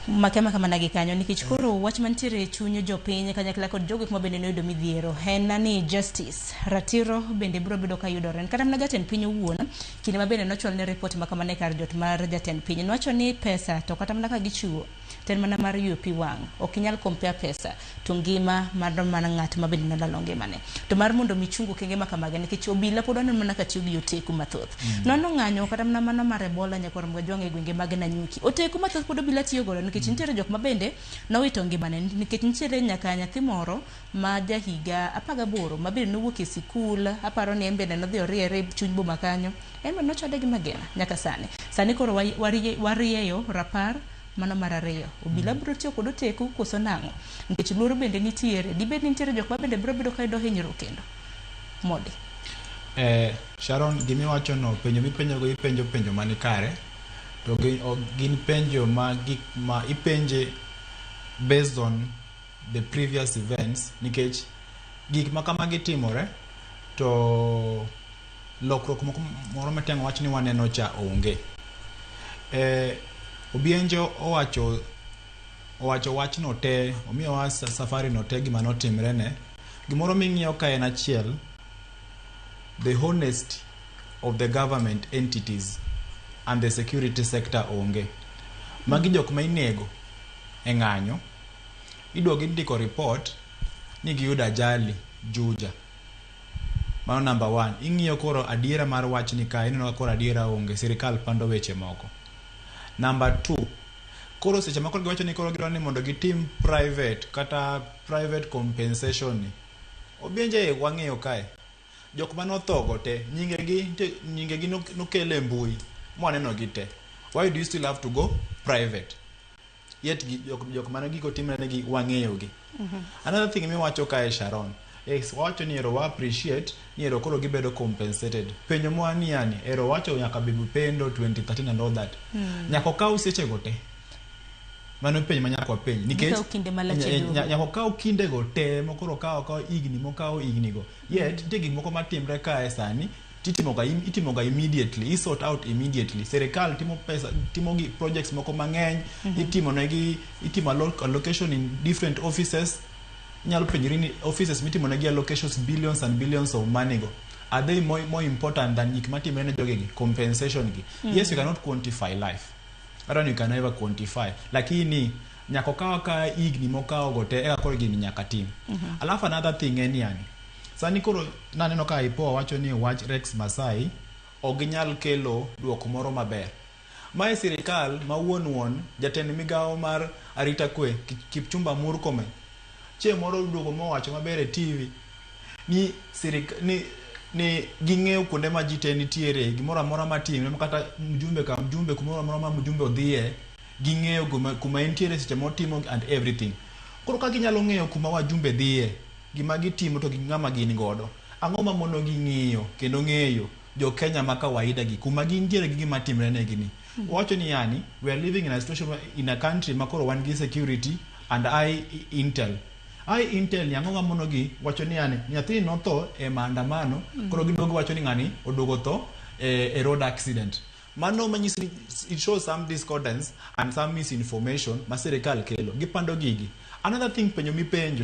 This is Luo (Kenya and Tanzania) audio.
Make maka mana gi kanyo nikech koro wach mantiere e chuny jopiny kanyakla kod jogo ma bende noyudo midhiero en ni justice ratiro bende biro bedo ka yudore. Kata mana jatend piny owuon kinde ma bende nochwal ne report ma kamano e kar jot mar jatend piny nowacho ni pesa to kata mana ka gichiwo to en mana mar ywe pi wang', ok inyal compare pesa to ngima mar mana ng'at ma bende nolalo ngimane. To mar mondo mi chung okenge ma kamagi nikech obila pod waneno mana ka tiyo gi oteku mathoth. Nono ng'anyo kata mana mano mar Ebola nyakwar Mgajwang' e gwenge mag Nanyuki. Oteku mathoth pod obila tiyo godo nikech nitiere jok ma bende nowito ngimane nikech nitiere nyaka nyathi moro ma jahiga 18 ma bende nowuok e sikul, aparo ni en bende nodhi oriere e chuny boma kanyo, en bende nochwade gi magina nyaka sani. Sani koro warieyo rapar mano mar ariyo. Obila biro tiyo kod oteku koso nang'o? Nikech luoro bende nitiere. Dibed ni nitiere jok ma bende biro bedo ka yudo hinyruok kendo? Modi. Sharon, gimiwacho no, penjo mipenjo go ipenjo penjo mani kare, to gin penjo ma gik ma ipenje based on the previous events, nikech gik ma kamagi timore to lokruok moko moro matiang' wach ni waneno cha onge. Obienjo owacho wachno te, omiyowa safari no te gima notimre ne. Gimoro ming'iyo ka en achiel, the honesty of the government entities and the security sector onge. Magi jok ma inego e ng'anyo, iduogo indiko report ni giyudo ajali Juja. Mano number one. Ing'iyo koro adiera mar wachni ka, ineno ka koro adiera onge, sirikal pando weche moko. Number two, koro seche moko giwacho ni koro gidwaro ni mondo gitim private kata private compensation ni. Obienje wang'iyo kae. Jok mane otho go te, nyingegi nokel e mbui, mwaneno gi te. Why do you still have to go private? Yet jok mane gigo timre negi wang'eyo gi. Another thing miwacho kae, Sharon, is wacho ni ero wa appreciate ni ero koro gibedo compensated. Penjo mwa ni yani, ero wacho nyaka Baby Pendo 2013 and all that. Nyaka okaw seche go te. Mano penjo ma nyaka wapenj. Nikech Gikawo kinde malach e doho. Nyaka okaw kinde go te, mokoro okaw higni, mokawo higni go. Yet, nitie gik moko matimre kae sani, itimoga immediately, i sort out immediately. Sirikal timo pesa, timo gi projects moko mang'eny, itimo negi, itimo allocation in different offices. Inyalo penjori ni offices mitimo negi allocations billions and billions of money go, are they more important than gik matimre ne jogegi, compensation gi? Yes, you cannot quantify life. I don't, you can never quantify. Lakini nyaka okaw ka higni mokawo go te eka koro gini nyaka tim. Alafu another thing en yani, sani koro naneno ka IPOA wacho ni wach Rex Masai ok ginyal kelo duoko moro maber. Mae sirikal ma wuon wuon jatend migawo mar arita kwe Kipchumba Murkomen chieng' moro duogo mowacho maber e TV ni ni ging'eyo kuonde ma ji te nitiere, gimoro amora matimre, kata mjumbe ka mjumbe, kumoro amora ma mjumbe odhiye, ging'eyo kuma entiere seche motimo and everything. Koro ka ginyalo ng'eyo kuma wajumbe dhiye, gima gitimo to gi ng'ama gin godo, ang'o ma mono gi ng'iyo kendo ng'eyo jo Kenya ma kawaida gi kuma gintiere gi gima timre negi ni? Wacho ni yani we are living in a situation in a country ma koro wan gi security and high intel. High intel ni ang'o ma mono gi wacho ni yani nyathini notho e maandamano, koro giduogo wacho ni ng'ani oduogo tho e road accident? Mano manyiso ni it shows some discordance and some misinformation ma sirikal kelo, gipando gigi. Another thing, penjo mipenjo